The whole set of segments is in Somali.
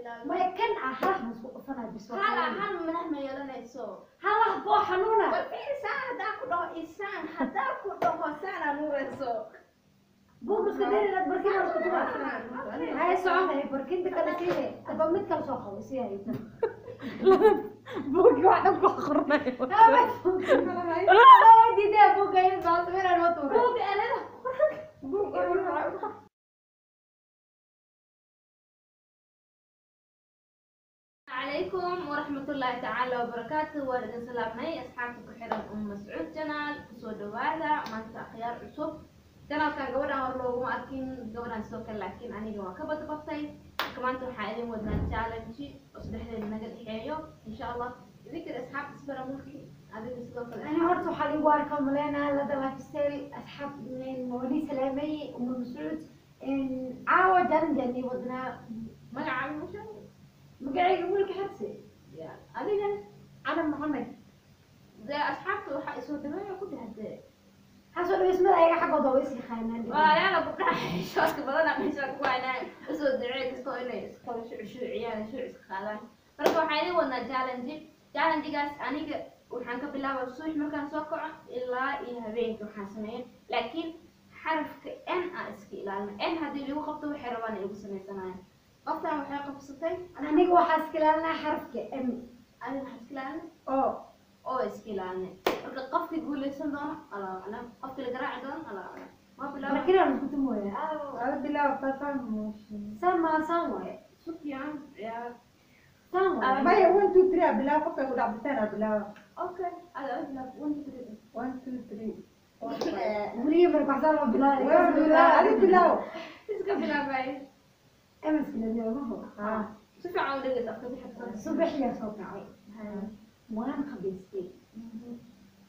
ilaaliyo. Maya kan ah hal ma isku dhufanaa bis. Hal hal madax ma yeelanayso. Hal wax boo xanuuna. War fiiri, saan haddaa ku dhaho, isaan haddaa ku dhaho, saanaa nuurayso. Buug iska dheeri barkin waa isku tumaa. Hay soco, hay barkinta kale siine. Aba mid kale soo qabo si hay tan. Buugii wax dhan ku qornay. Waa diiday buugga in soo sameeyaan waa tuuray. Buugga alada. Buug عليكم ورحمة الله تعالى وبركاته. waan salaamnay asxaabta ku xiran Mascuud channel. Kusoo dhawaada maanta akhyaar cusub channelkan. Gabadhan hor looguma arkin, gabadhan sidoo kale, laakiin aniga waa ka badbatay. Marka maanta waxaa idin wadnaa challenge oo saddexdeeda naga dhexeeyo, insha Allah. Idinkana asxaabta isbara, Mulki, adiga sidoo kale. أنا horta waxaa liigu arkaa maleynaa lada lifestyle. Asxaab wali salaamay Mascuud. Caawa challenge aan wadnaa. Magacaaga musha? Magacayga Mulki Xabsi. Ya, adigana? Ana Maxamed. Dee asxaabta waxaa isoo dhaweeya ku dhahdee. Hasoo dhaweysmada ayaga xaggooda waa is yaqaanaan. Walaalayaal, gabdhaha xishoodka badan meesha ku haynaan, usoo ducee kastoo inay iskala shucshuuciyaan, shuuc iska qaadaan. Marka waxaan idin wadnaa challenge. Challengegaas aniga waxaan ka bilaabaa subax markaan soo kaco ilaa iyo habeenkii waxaan sameeya, laakiin xarafka N a iska ilaalina. N haddii lagu qabto, waxay rabaan ay ugu sameysanayaan. Qoftan waxay qabsatay. Aniga waxaa iska ilaalinaa xarafka M. Adiga waxaa iska ilaalina Oo. Oo iska ilaalinay. Marka qofkii guuleysan doono Allahu aclam, qofkii la garaaci doono Allahu aclam. Ma bilaaba? Barkinaa isku tumooya. Ala bilaab taasaan mooshin. Saan maa saan waaye. Si fiican ciyaar. Saan waaye. Maya, one two three aa bilaab, qofka ku dhacbitaan aa bilaaba. Okay, ada bilaab, one two three. One two three four five. Weliga marka waxsaan loo bilaabay. Waa bilaab, adi bilaab. Iska bilaabay. M iska ilaalina maho. Ah. Si fiican u dhegeyso, afka bixi. Subaxiyaa soo kacay, waan qabaystay,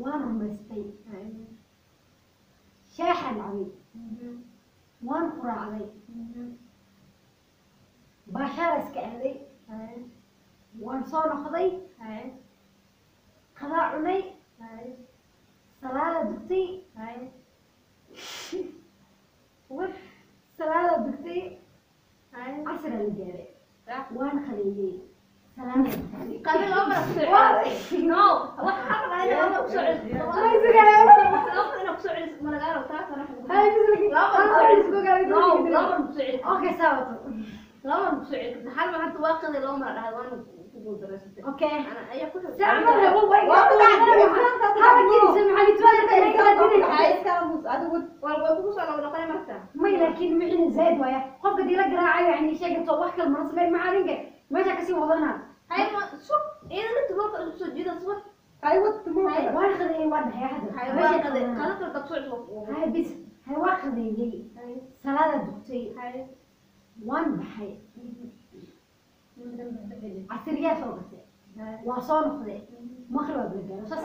waan rumaystay, shaaxaan cabay, waan quraacday, baashaar iska aaday, waan soo noqday, qadaa cunay, salaada dugtay, salaada dugtay, casra la gaaray, waan qadeeyey, salaada dugtay. Qabil laba mar ku soo celiso. No, waxaa rabaa inaa laba ku soo celiso. Way sugaya. Laba mar inaa ku soo celiso, ma lagaa rabo taas ana. Hay, bislaki. Laba mar ku soo celiso. No, laba mar ku soo celiso. Okay, saawato. Laba mar ku soo celiso. Hal mar hadda waa qaday, laba mar dhahday, waana ku guuldareysatay. Okay. Ana ayaa ku سأعملها هو. Waa waa way kugu soo laba noqonay marka. May, laakiin micna zaid waaya qofka dii la garaacayo, yani sheegato wax kale mana sameyn macalinka meesha kasii wadanaa. Hay, ma sug, iyadana tuboka isku soo jiida subax. Hay, wad tumo. Waan qadeeyey, waan dhahay hadda. Hay, Meesha waa qaday. qadanaa. Qada kale ka soo celiso. Hay bis, hay, waa qadeeyey, salaada dugtay, waan baxay, casiriyaa soo gatay, waa soo noqday, maqrib baa la gaaro saas.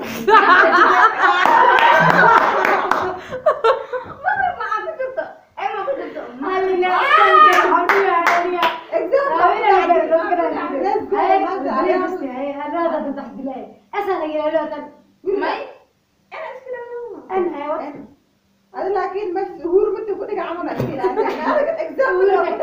Maqrib ma ku jirto, ay ma ku jirto. Exam. Let's go. May ana iska ilaalin. Adi laakiin meesha huur mati ku dhiga camal iska ilaalin. Adiga exam ku dhacay.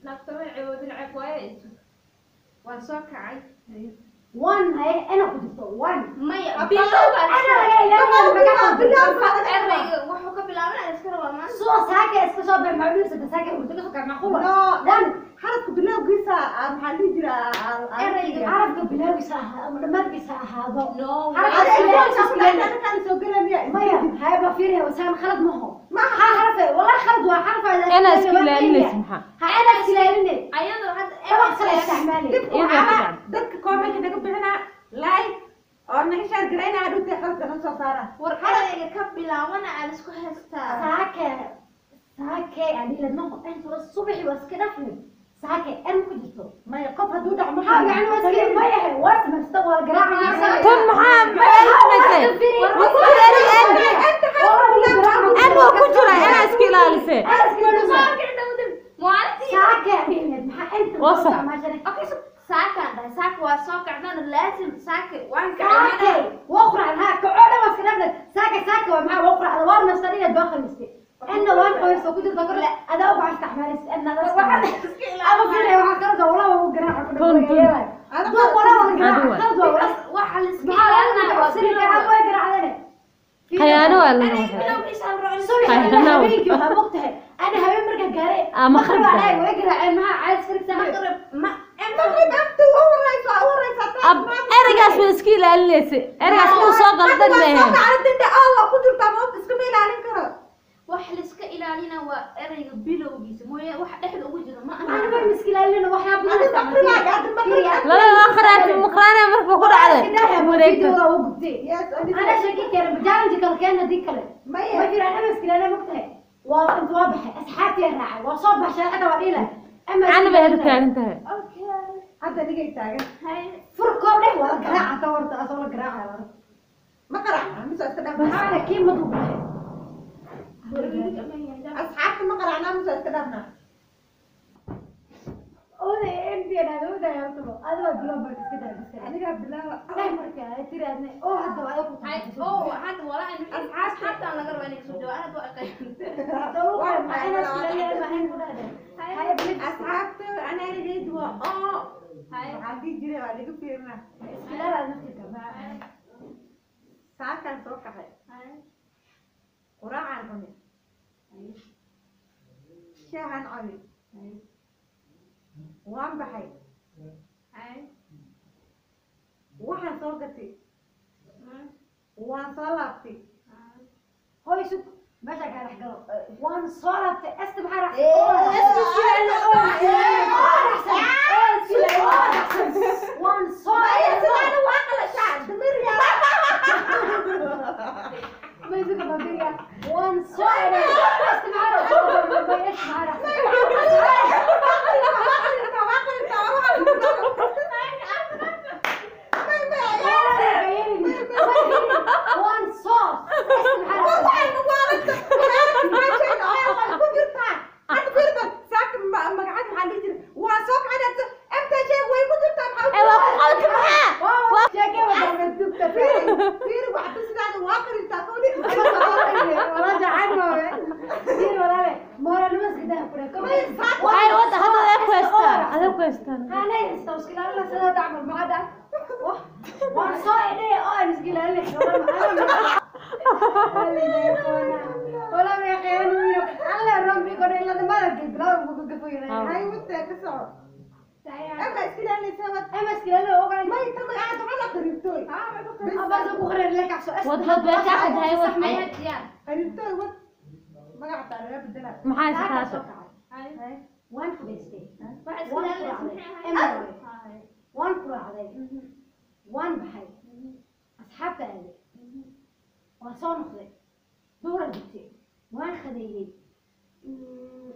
Naagtama ceeboodin, ceeb waaye, waan soo kacay. Maya, bilowga erayga wuxuu ka bilaabanaya iska rabaa maanta. No, xarafka bilowgiisa maxaa dhihi jiraa? Erayga. Carabka bilowgiisa ahaa ama dhammaadkiisa ahaado. No. Anakaan soo gelaya. Maya, hayba fiiriya, wasaan khalad maho ha xarfe walaa khalad waa xarfa. Anaa iska ilaalinaysa maxaa? Ha, anaa iska ilaalinay. Ayadoo hadda Dabaq kale isticmaali. Dhibku waxaa dadka comment naga bixinaa, like oo naga share garaynaa, dhulta xalka noo soo saara. War erayga ka bilaabana aad isku haystaa. Saake saake adila maho inta subaxi waa iska dhafni saake en ku jirto. Maya, qof hadduu dhaco maxaa yani waa iska maya waa samaysta waa garaacaysa. Tan maxaa maxay samaysay? Ma ku jira N? N waa ku jira, anaa iska ilaalisay. Anaa iska ilaalisa. Maalintii Saake adila maxaa inta Waa sax. Okay, so saakaan dhahay, saaka waa soo kacdana, laasim saaka waan saake kacay. waa quraan ha kacoo dhan waa iska dhafni saake. ساكا ساكا ومعاه وقرا على ورنا سريع داخل السي انا وين قويس وكنت ذكر انا ابغى استعمال انا انا فيني وحكرت والله ما قراع انا والله ما waxa la iska ilaalinayo khiyaano waa la ilaalinaa habeenkii waxaa mogtahay ana habeen markaan gaaray maqrib way garaaceen maxaa caad sirigsa maqrib ma ereygaas way iska ilaalinaysa ereygaas inuu soo qaldan maahan wax la iska ilaalina waa ereyga bilowgiisa mooye wax dhexda ugu jiro ma aha ana ma iska ilaalina waxyaa badan laba waa qaraati maqraana markuu ku dhacday wareegta ana shaki kale barnaamij kale keena dii kale ma jiraan ama iska ilaalina mogtahay waa inta waa baxay asxaabtii raacay waa soo baxshay xataa waa dhiilay ama bay hadda taagan tahay hadda nigay taagan fur koob dheh waa la garaaca ta horta asoo la garaaca ma qaraaca mise iska dhaaf maxaa kii madu baxay asxaabta ma qaraacnaa mise iska dhaafnaa oday MD na oday horta adiga bilow marka iska daa iska anigaa bilaawa daa marka tiraadne oo hadda waa ku tahay oo hadda walaa in asxaabta laga rabo inay soo jawaabaan waa aqaan waa ma ana iska ma aan ku dhahday asxaabta ana ereygeed waa oo waxaan dhihi jiray waa laga fiirinaa iska ilaalaa naftirka saakaan soo kaxay quraacaan cunay shaahan cabay waan baxay waxaan soo gatay waan soo laabtay hooy sug meesha kaa dhex galo waan soo laabtay esta maxaa raacsan waan soo waan soo esta maxaa raacsan esta maxaa raacsan waan quraacday waan baxay asxaabta aaday waan soo noqday duura dhigtay waan khadeeyey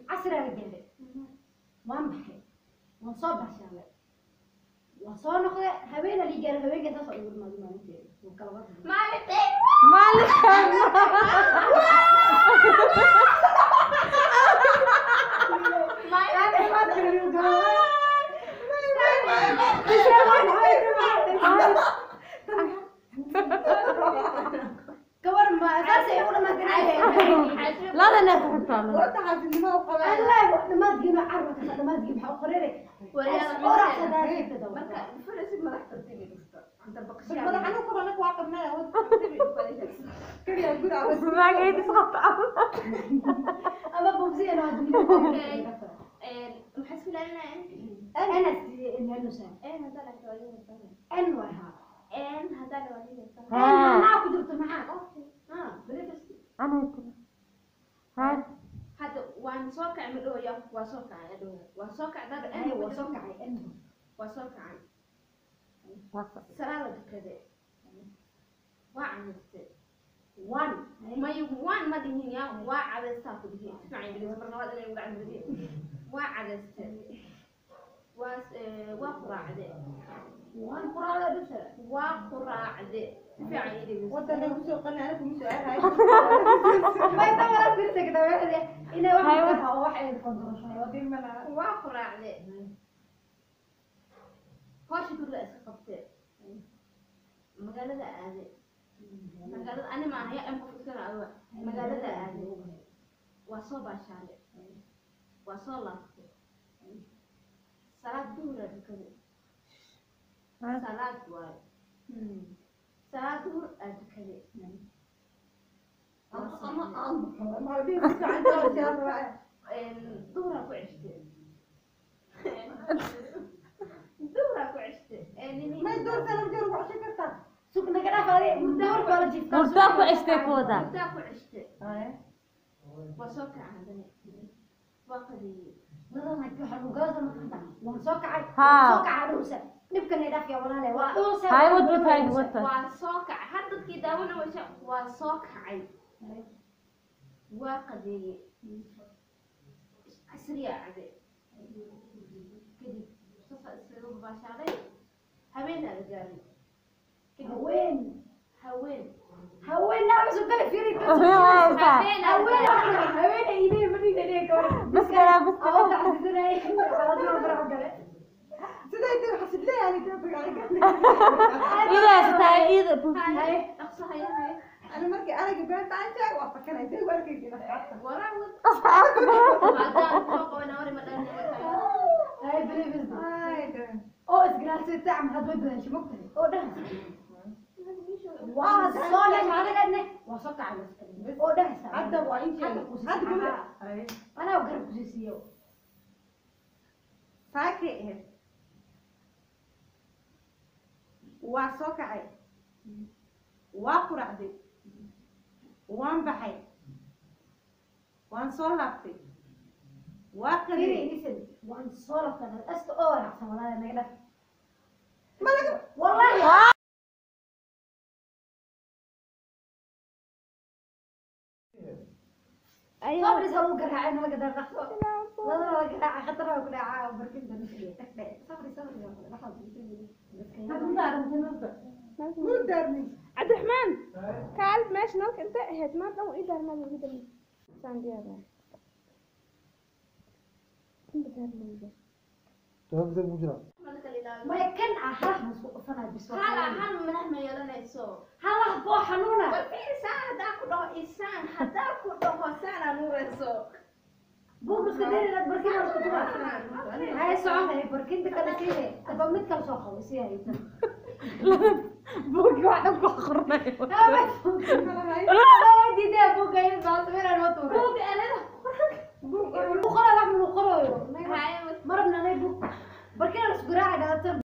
casraa la gaaray waan baxay waan soo baxshaamay waan soo noqday habeena lii gaaray habeenka saas oo igu dhimaaday maalinteeda maalinteed كبر ما اساسي يقول ما لا لا لا تحطها وانت حاسس ما هو لا ما تجيب عربة ما تجيب حق قريري marka furasi madax tartiib dhufto inta baqshaa madax anu kaba lak waa qabnaa kaliya gura magaceed isqabta ama bubsi ana maxaa isku ilaalinaya انا انه سان een hadaa la xawaalin ان وها een hadaa la waalin انا كنت معاك انا ها hadda waan soo kacay ma dhahoya waa soo kacay adhow waa soo kacay dada انا وسوكعي ان waa soo kacay salaada tukaday waa cadaystay وان may waan ma dhihin ya waa cadaystaa ku dhihin si fiican ingiriis mar labaad inay ugu cadaysay waa cadaystay waa waa quraacde وان قراءة بس waa quraacde si fiican ingiriis wadan lagu soo qalin anigu ma soo ahay ما يدور في كده واحدة إنه واحد واحد كنترول waa quraacde hawsha guriga iska qabtee magaalada aade Magaalada ani ma ahaya in qof iskala aduga. Magaalada aaday. Waa soo baashaalay. Waa soo laaftay. Salaad duhur aa tukaday. Salaad waaye. Salaad duhur aa tukaday. Duhuraa ku ceshtay. Duhuraa ku ceshtay. Sug naga dhaaf adi muddo baa la jiiftaa. Hurdaa ku ceshtay ku wadaa. Hurdaa ku ceshtay. Waa soo kacay haddana. Waa qadeeyey. Waan soo kacay. Haa. Soo kacay dhuusa. Dhibkan ay dhaaf yaa walaale. Waa dhuusa. Hay wad wad hay wad. Waa soo kacay. Har dadkii daawana waysa waa soo kacay. Waa qadeeyey. Casriyaa cabe. Kadib sasa iskaga baashaalay. Habeenaa la gaaray. Kadib Haween. Haween. Haween naa cusub kale fiiri. Haysa. Habeenaa la Haween gaaray. haween ay idin ma dhigay ka war. Bas kala bas Awo kala. tacsidanay. Xaaladna farax gale. Idaas tahay ida. Haye. Dhaqso haye haye. Waraa wad. Haddaan soo qabanaa wari ma dhalin markaa. Hay believe oo isgaraasay tacam had way badashay mogtahay oo dhahays waa soo leexanay waa soo kacay oo dhahaysa anaa garab ku siiyo. Saakay ahayd. Waa soo kacay, waa quracday, waan baxay, waan soo laabtay, waa Fiiri qaday. listen, waan soo laabtay asta oo wanaagsan walaal naga dhaf. Malaga. Wallahi. Sabri soo garaacay naga dhaqso walaal la garaacay khatar ku dhacaa barkinta nafsiga tagde sabri sabri Muu daarmin. Cabdiraxmaan kaal meesha nalka intee ahayd maanta dhan ii daarnaad ugu dambe saan diyaar waay inta daarnayda Ma kan ah hal isku dhufanaa bis. Hal hal madax ma yeelanayso. Hal boo xanuuna. War fiiri saan haddaa ku dhaho isaan haddaa ku dhaho saanaa nuurayso. Buug iska dheeri barkin isku tuba hay socon hay barkinta kala siine aba mid kala soo qabo si hay. Buugii wax dhan ku qornay. Diidee buugga in baa ma tuuray. Buug alada. Buug qora wax muu qorayo. Haye. Marabna anay buug barkin isku raaci dhaatan.